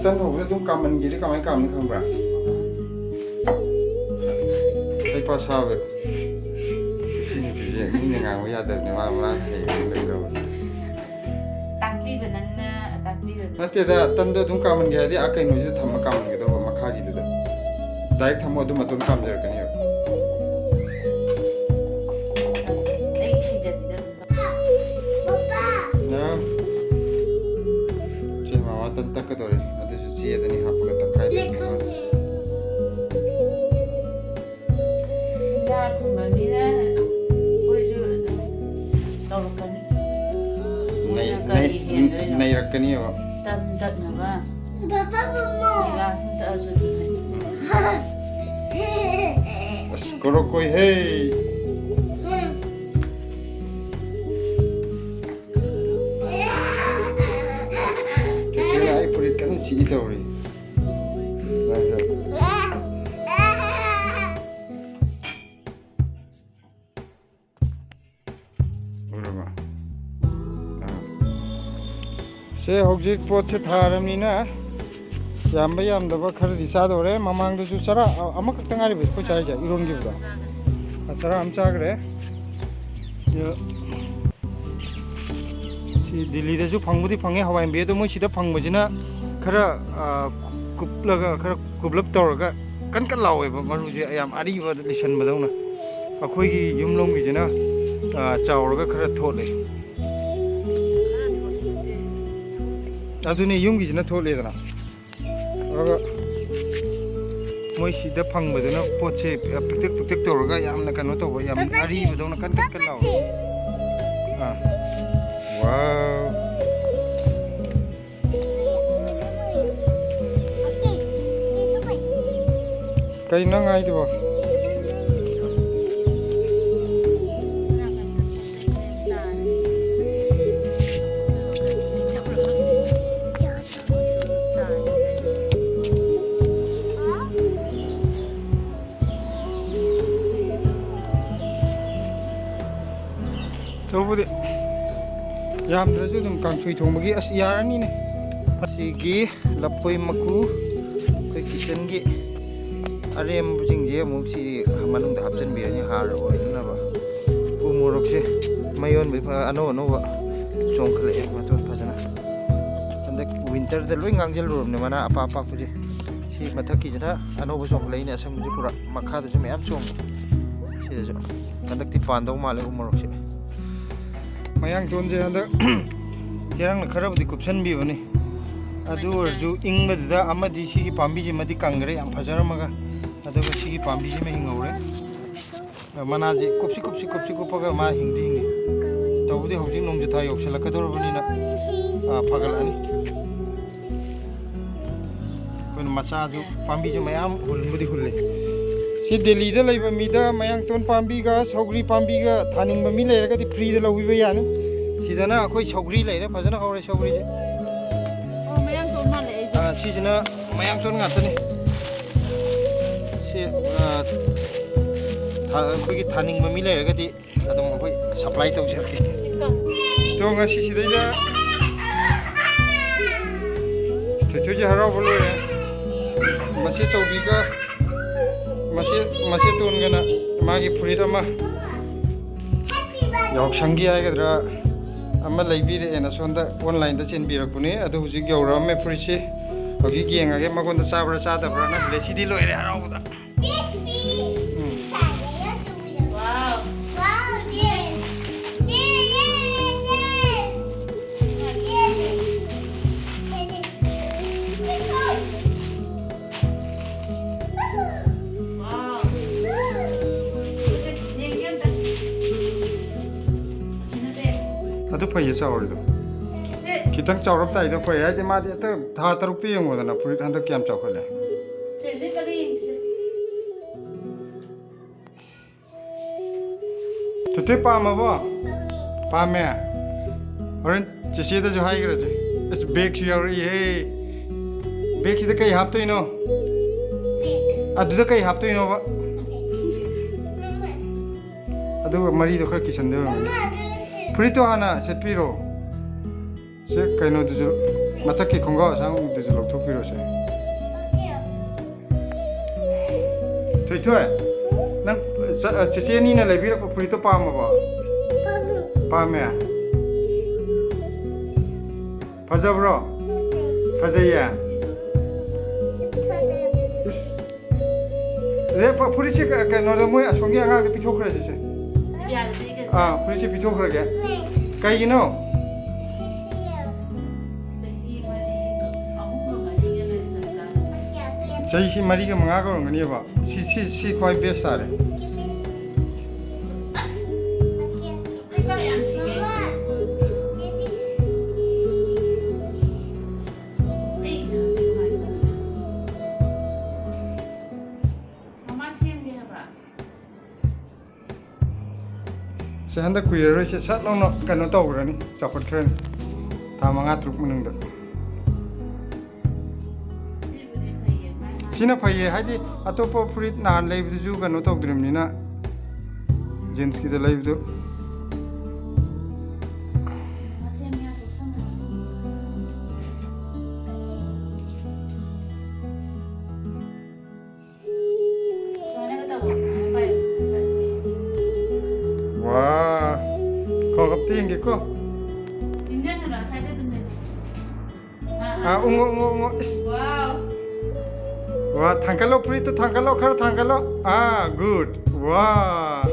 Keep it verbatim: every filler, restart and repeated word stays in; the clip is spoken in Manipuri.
ꯇꯟ ꯍꯧꯕꯗ ꯑꯗꯨꯝ ꯀꯥꯃꯟꯒꯦꯗꯤ ꯀꯃꯥꯏꯅ ꯀꯥꯝꯅꯤ ꯈꯪꯕ꯭ꯔꯥ? ꯍꯩꯄꯥ ꯁꯥꯕ꯫ ꯁꯤ ꯅꯨꯄꯤꯁꯦ ꯃꯤꯅ ꯉꯥꯡꯕ ꯌꯥꯗꯕꯅꯦ, ꯃꯥ ꯃꯥ ꯍꯩꯕꯅꯤ ꯂꯩꯈ꯭ꯔꯕ꯫ ꯇꯥꯛꯄꯤꯕ ꯅꯪꯅ ꯇꯥꯛꯄꯤꯕꯗꯣ꯫ ꯅꯠꯇꯦꯗ, ꯇꯟꯗꯣ ꯑꯗꯨꯝ ꯀꯥꯃꯟꯒꯦ ꯍꯥꯏꯗꯤ ꯑꯥ ꯀꯩꯅꯣꯁꯤꯗ ꯊꯝꯃ ꯀꯥꯃꯟꯒꯗꯧꯕ, ꯃꯈꯥꯒꯤꯗꯨꯗ꯫ ꯗꯥꯏꯔꯦꯛ ꯊꯝꯃꯣ, ꯑꯗꯨ ꯃꯇꯣꯟ ꯀꯥꯝꯖꯔꯛꯀꯅꯦꯕ꯫ ꯑꯩ ꯍꯩꯖꯗꯦꯗ ꯑꯗꯨꯝ ꯇꯧ꯫ ꯅꯪ ꯁꯤ ꯃꯃꯥ ꯇꯟ ꯇꯛꯀꯗꯧꯔꯦ, ꯑꯗꯨꯁꯨ ꯆꯦꯗꯅꯤ ꯍꯥꯞꯄꯒ ꯇꯛꯈꯥꯏꯗꯣꯏꯅꯤ꯫ ꯏꯟꯖꯥꯡꯒꯨꯝꯕꯅꯤꯅ ꯑꯩꯈꯣꯏꯁꯨ ꯑꯗꯨꯝ ꯇꯧꯔꯛꯀꯅꯤ꯫ ꯅꯩ- ꯃꯣꯏꯅ ꯀꯔꯤ ꯅꯩ- ꯍꯦꯟꯗꯣꯏꯅꯣ? ꯅꯩꯔꯛꯀꯅꯤꯕ꯫ ꯇꯟ ꯇꯛꯅꯕ ꯄꯥꯄꯥ ꯃꯃꯥ ꯒꯤꯂꯥꯁ ꯑꯃ ꯇꯛꯑꯁꯨ ꯑꯗꯨꯝ ꯂꯩ꯫ ꯑꯁ, ꯀꯣꯔꯣꯀꯣꯏ ꯍꯦ꯫ ꯆꯦꯆꯦꯅ ꯑꯩ ꯐꯨꯔꯤꯠ ꯀꯟꯅ ꯁꯤꯛꯏ ꯇꯧꯔꯤ꯫ ꯎꯔꯕ? ꯑꯥ꯫ ꯁꯦ, ꯍꯧꯖꯤꯛ ꯄꯣꯠꯁꯦ ꯊꯥꯔꯕꯅꯤꯅ ꯌꯥꯝꯕ ꯌꯥꯝꯗꯕ ꯈꯔꯗꯤ ꯆꯥꯗꯧꯔꯦ꯫ ꯃꯃꯥꯡꯗꯁꯨ ꯆꯔꯥ ꯑ-, ꯑꯃꯈꯛꯇ ꯉꯥꯏꯔꯤꯕ ꯑꯩꯈꯣꯏ ꯆꯥꯔꯤꯁꯦ, ꯏꯔꯣꯟꯈꯤꯕꯗꯣ꯫ ꯑ, ꯆꯔꯥ ꯑꯃ ꯆꯥꯈ꯭ꯔꯦ꯫ ꯑꯗꯣ ꯁꯤ ꯗꯤꯜꯂꯤꯗꯁꯨ ꯐꯪꯕꯨꯗꯤ ꯐꯪꯉꯦ ꯍꯋꯥꯏ ꯃꯨꯕꯤ, ꯑꯗꯣ ꯃꯣꯏ ꯁꯤꯗ ꯐꯪꯕꯁꯤꯅ ꯈꯔ, ꯑ, ꯀꯨꯞꯂꯒ, ꯈꯔ ꯀꯨꯞꯂꯞ ꯇꯧꯔꯒ ꯀꯟ ꯀꯟ ꯂꯥꯎꯋꯦꯕ, ꯃꯔꯨꯁꯦ ꯌꯥꯝ ꯑꯔꯤꯕ ꯂꯤꯁꯟꯕꯗꯧꯅ꯫ ꯑꯩꯈꯣꯏꯒꯤ ꯌꯨꯝꯂꯣꯝꯒꯤꯁꯤꯅ, ꯑ, ꯆꯥꯎꯔꯒ ꯈꯔ ꯊꯣꯠꯂꯦ꯫ ꯑꯗꯨꯅꯦ, ꯌꯨꯝꯒꯤꯁꯤꯅ ꯊꯣꯠꯂꯦꯗꯅ꯫ ꯑꯗꯨꯒ ꯃꯣꯏ ꯁꯤꯗ ꯐꯪꯕꯗꯨꯅ ꯄꯣꯠꯁꯦ ꯄꯤꯛꯇꯛ ꯄꯤꯛꯇꯛ ꯇꯧꯔꯒ ꯌꯥꯝꯅ ꯀꯩꯅꯣ ꯇꯧꯕ, ꯌꯥꯝ ꯑꯔꯤꯕꯗꯧꯅ ꯀꯟ ꯀꯟ ꯀꯟ ꯂꯥꯎꯕ꯫ ꯑꯥ꯫ ꯋꯥꯎ꯫ ꯀꯩꯅꯣ ꯅꯪ ꯍꯥꯏꯗꯨꯕꯣ? ꯇꯧꯕꯗꯤ ꯌꯥꯝꯗ꯭ꯔꯁꯨ ꯑꯗꯨꯝ ꯀꯥꯡꯁꯣꯏ ꯊꯣꯡꯕꯒꯤ ꯑꯁ ꯌꯥꯔꯅꯤꯅꯦ꯫ ꯁꯤꯒꯤ ꯂꯐꯣꯏ ꯃꯀꯨ, ꯑꯩꯈꯣꯏ ꯀꯤꯆꯟꯒꯤ ꯑꯔꯦꯝꯕꯁꯤꯡꯁꯦ ꯑꯃꯨꯛ ꯁꯤ ꯃꯅꯨꯡꯗ ꯍꯥꯞꯆꯤꯟꯕꯤꯔꯅꯤ, ꯍꯥꯔ ꯑꯣꯏꯅꯅꯕ꯫ ꯎ ꯃꯣꯔꯣꯛꯁꯦ ꯃꯌꯣꯟꯕ ꯐ-, ꯑꯅꯧ ꯑꯅꯧꯕ ꯆꯣꯡꯈꯠꯂꯛꯑꯦ ꯃꯇꯣꯟ ꯐꯖꯅ꯫ ꯍꯟꯗꯛ ꯋꯤꯟꯇꯔꯗ ꯂꯣꯏ ꯉꯥꯡꯁꯤꯜꯂꯨꯔꯕꯅꯦ ꯃꯅꯥ ꯑꯄꯥꯛ ꯑꯄꯥꯛꯄꯁꯦ꯫ ꯁꯤ ꯃꯊꯛꯀꯤꯁꯤꯅ ꯑꯅꯧꯕ ꯆꯣꯡꯈꯠꯂꯛꯏꯅꯦ, ꯑꯁꯪꯕꯁꯦ ꯄꯨꯔꯥ꯫ ꯃꯈꯥꯗꯁꯨ ꯃꯌꯥꯝ ꯆꯣꯡꯉꯤ꯫ ꯁꯤꯗꯁꯨ ꯍꯟꯗꯛꯇꯤ ꯄꯥꯟꯗꯧ ꯃꯥꯜꯂꯦ ꯎ ꯃꯣꯔꯣꯛꯁꯦ꯫ ꯃꯌꯥꯡꯇꯣꯟꯁꯦ ꯍꯟꯗꯛ ꯆꯦꯔꯪꯅ ꯈꯔꯕꯨꯗꯤ ꯀꯨꯞꯁꯟꯕꯤꯕꯅꯤ꯫ ꯑꯗꯨ ꯑꯣꯏꯔꯁꯨ ꯏꯪꯕꯗꯨꯗ ꯑꯃꯗꯤ, ꯁꯤꯒꯤ ꯄꯥꯝꯕꯤꯁꯤꯃꯗꯤ ꯀꯪꯈ꯭ꯔꯦ, ꯌꯥꯝ ꯐꯖꯔꯝꯃꯒ, ꯑꯗꯨꯒ ꯁꯤꯒꯤ ꯄꯥꯝꯕꯤꯁꯤꯃ ꯍꯤꯡꯍꯧꯔꯦ꯫ ꯃꯅꯥꯁꯦ ꯀꯨꯞꯁꯤ ꯀꯨꯞꯁꯤ ꯀꯨꯞꯁꯤ ꯀꯨꯞꯄꯒ ꯃꯥ ꯍꯤꯡꯗꯤ ꯍꯤꯡꯉꯤ꯫ ꯇꯧꯕꯗꯤ ꯍꯧꯖꯤꯛ ꯅꯣꯡꯖꯨ ꯊꯥ ꯌꯧꯁꯤꯜꯂꯛꯀꯗꯧꯔꯕꯅꯤꯅ, ꯑꯥ, ꯐꯒꯠꯂꯛꯑꯅꯤ꯫ ꯑꯩꯈꯣꯏꯅ ꯃꯆꯥꯁꯨ, ꯄꯥꯝꯕꯤꯁꯨ ꯃꯌꯥꯝ ꯍꯨꯟꯕꯨꯗꯤ ꯍꯨꯜꯂꯤ꯫ ꯁꯤ ꯗꯦꯜꯂꯤꯗ ꯂꯩꯕ ꯃꯤꯗ ꯃꯌꯥꯡꯇꯣꯟ ꯄꯥꯝꯕꯤꯒ ꯁꯧꯒ꯭ꯔꯤ ꯄꯥꯝꯕꯤꯒ ꯊꯥꯅꯤꯡꯕ ꯃꯤ ꯂꯩꯔꯒꯗꯤ ꯐ꯭ꯔꯤꯗ ꯂꯧꯕꯤꯕ ꯌꯥꯅꯤ꯫ ꯁꯤꯗꯅ ꯑꯩꯈꯣꯏ ꯁꯧꯒ꯭ꯔꯤ ꯂꯩꯔꯦ, ꯐꯖꯅ ꯍꯧꯔꯦ ꯁꯧꯒ꯭ꯔꯤꯁꯦ꯫ ꯑꯣ, ꯃꯌꯥꯡꯇꯣꯟ ꯃꯥꯜꯂꯦ ꯑꯩꯁꯦ꯫ ꯑꯥ, ꯁꯤꯁꯤꯅ ꯃꯌꯥꯡꯇꯣꯟ ꯉꯥꯛꯇꯅꯤ꯫ ꯁꯤ, ꯑꯥ, ꯊꯥ-, ꯑꯩꯈꯣꯏꯒꯤ ꯊꯥꯅꯤꯡꯕ ꯃꯤ ꯂꯩꯔꯒꯗꯤ ꯑꯗꯨꯝ ꯑꯩꯈꯣꯏ ꯁꯄ꯭ꯂꯥꯏ ꯇꯧꯖꯔꯛꯀꯦ꯫ ꯇꯣ, ꯉꯁꯤ ꯁꯤꯗꯩꯗ ꯊꯣꯏꯊꯣꯏꯁꯦ ꯍꯔꯥꯎꯕ ꯂꯣꯏꯔꯦ꯫ ꯃꯁꯤ ꯆꯧꯕꯤꯒ ꯃꯁꯤ, ꯃꯁꯤ ꯇꯣꯟꯒꯅ ꯃꯥꯒꯤ ꯐꯨꯔꯤꯠ ꯑꯃ ꯌꯥꯎꯁꯪꯒꯤ ꯍꯥꯏꯒꯗ꯭ꯔꯥ ꯑꯃ ꯂꯩꯕꯤꯔꯛꯑꯦꯅ ꯁꯣꯝꯗ ꯑꯣꯟꯂꯥꯏꯟꯗ ꯆꯦꯟꯕꯤꯔꯛꯄꯅꯦ꯫ ꯑꯗꯨ ꯍꯧꯖꯤꯛ ꯌꯧꯔꯛꯑꯝꯃꯦ ꯐꯨꯔꯤꯠꯁꯦ꯫ ꯍꯧꯖꯤꯛ ꯌꯦꯡꯉꯒꯦ ꯃꯉꯣꯟꯗ ꯆꯥꯕ꯭ꯔꯥ ꯆꯥꯗꯕ꯭ꯔꯥꯅ꯫ ꯂꯦꯁꯤꯗꯤ ꯂꯣꯏꯔꯦ ꯍꯔꯥꯎꯕꯗ꯫ ꯎꯝ꯫ ꯑꯗꯨ ꯐꯩꯌꯦ, ꯆꯥꯎꯔꯤꯗꯣ꯫ ꯈꯤꯇꯪ ꯆꯥꯎꯔꯞ ꯇꯥꯏꯗꯣ ꯐꯩ꯫ ꯍꯥꯏꯗꯤ ꯃꯥꯗꯤ ꯍꯦꯛꯇ ꯊꯥ ꯇꯔꯨꯛꯇ ꯌꯦꯡꯉꯣꯗꯅ, ꯐꯨꯔꯤꯠ ꯍꯟꯗꯛ ꯀꯌꯥꯝ ꯆꯥꯎꯈꯠꯂꯦ꯫ ꯇꯨꯇꯨ ꯄꯥꯝꯃꯕꯣ? ꯄꯥꯝꯃꯦ꯫ ꯍꯣꯔꯦꯟ ꯆꯦꯆꯦꯗꯁꯨ ꯍꯥꯏꯈ꯭ꯔꯁꯦ꯫ ꯑꯁ, ꯕꯦꯒꯁꯨ ꯌꯥꯎꯔꯛꯏꯍꯦ꯫ ꯕꯦꯒꯁꯤꯗ ꯀꯩ ꯍꯥꯞꯇꯣꯏꯅꯣ? ꯑꯗꯨꯗ ꯀꯩ ꯍꯥꯞꯇꯣꯏꯅꯣꯕ? ꯑꯗꯨꯒ ꯃꯔꯤꯗꯣ ꯈꯔ ꯀꯤꯁꯟꯗꯣꯏ ꯑꯣꯏꯔꯝꯒꯅꯤ꯫ ꯐꯨꯔꯤꯠꯇꯣ ꯍꯥꯟꯅ ꯁꯦꯠꯄꯤꯔꯣ꯫ ꯁꯤ ꯀꯩꯅꯣꯗꯨꯁꯨ꯫ ꯃꯊꯛꯀꯤ ꯈꯣꯡꯒ꯭ꯔꯥꯎ ꯑꯁꯥꯡꯕꯗꯨꯁꯨ ꯂꯧꯊꯣꯛꯄꯤꯔꯣꯁꯦ꯫ ꯊꯣꯏꯊꯣꯏ, ꯅꯪ ꯆ- ꯆꯦꯆꯦ ꯑꯅꯤꯅ ꯂꯩꯕꯤꯔꯛꯄ ꯐꯨꯔꯤꯠꯇꯣ ꯄꯥꯝꯃꯕꯣ? ꯄꯥꯝꯃꯦ꯫ ꯐꯖꯕ꯭ꯔꯣ? ꯐꯖꯩꯌꯦ꯫ ꯏꯁ꯫ ꯑꯦ, ꯐ- ꯐꯨꯔꯤꯠꯁꯦ ꯀ- ꯀꯩꯅꯣꯗ ꯃꯣꯏ ꯑꯁꯣꯝꯒꯤ ꯑꯉꯥꯡꯗ ꯄꯤꯊꯣꯛꯈ꯭ꯔꯁꯤꯁꯦ꯫ ꯑꯥ, ꯐꯨꯔꯤꯠꯁꯦ ꯄꯤꯊꯣꯛꯈ꯭ꯔꯒꯦ꯫ ꯀꯩꯒꯤꯅꯣ? ꯆꯍꯤ ꯃꯔꯤꯒ ꯃꯉꯥꯒ ꯑꯣꯏꯔꯝꯒꯅꯦꯕ꯫ ꯁꯤ ꯁꯤ ꯁꯤ ꯈ꯭ꯋꯥꯏ ꯕꯦꯁ ꯇꯥꯔꯦ꯫ ꯁꯤ ꯍꯟꯗꯛ ꯀꯨꯏꯔꯔꯣꯏꯁꯦ, ꯁꯠ ꯂꯥꯎꯅ ꯀꯩꯅꯣ ꯇꯧꯈ꯭ꯔꯅꯤ, ꯆꯥꯎꯈꯠꯈ꯭ꯔꯅꯤ ꯊꯥ ꯃꯉꯥ ꯇꯔꯨꯛ ꯃꯅꯨꯡꯗ꯫ ꯁꯤꯅ ꯐꯩꯌꯦ, ꯍꯥꯏꯗꯤ ꯑꯇꯣꯞꯄ ꯐꯨꯔꯤꯠ ꯅꯍꯥꯟ ꯂꯩꯕꯗꯨꯁꯨ ꯀꯩꯅꯣ ꯇꯧꯗ꯭ꯔꯤꯕꯅꯤꯅ, ꯖꯤꯟꯁꯀꯤꯗ ꯂꯩꯕꯗꯨ꯫ ꯋꯥ, ꯈꯣꯡꯒꯞꯇ ꯌꯦꯡꯒꯦꯀꯣ꯫ ꯑꯥ, ꯎꯪꯉꯣ, ꯎꯪꯉꯣ, ꯎꯪꯉꯣ꯫ ꯏꯁ꯫ ꯋꯥ, ꯊꯥꯡꯒꯠꯂꯣ, ꯐꯨꯔꯤꯠꯇꯨ ꯊꯥꯡꯒꯠꯂꯣ, ꯈꯔ ꯊꯥꯡꯒꯠꯂꯣ꯫ ꯑꯥ, ꯒꯨꯗ꯫ ꯋꯥ꯫